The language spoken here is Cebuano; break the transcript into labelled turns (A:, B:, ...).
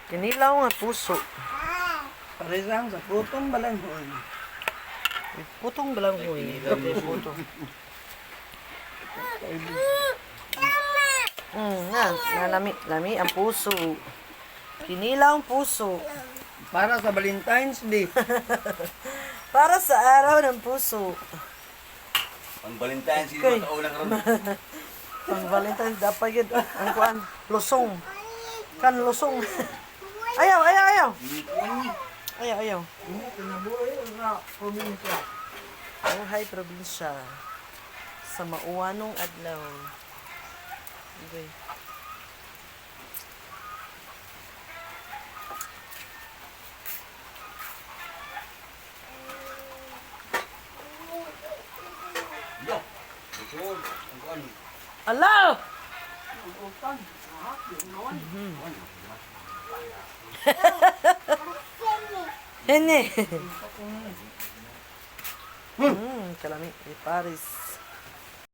A: Kinilaw nga puso.
B: Paresang sa putong balanghoy.
A: Putong balanghoy. Puto. Nga, nalami, lami ang puso. Kinilaw ang puso.
B: Para sa Valentine's Day.
A: Para sa araw ng puso.
C: Ang Valentine's Day,
A: Okay.
C: mataon lang karon.
A: Pang Valentine's dapat yun. Ang kuan, lusong. Kan lusong. Ayaw, ayaw, ayaw. Ayaw, ayaw.
B: Kinabuhi sa probinsya.
A: Buhay probinsya. Sa mauwanong adlaw. Okay.
C: Yo. Ito, ang kuan.
A: Ala! Hene. Kalami. Eh, Paris.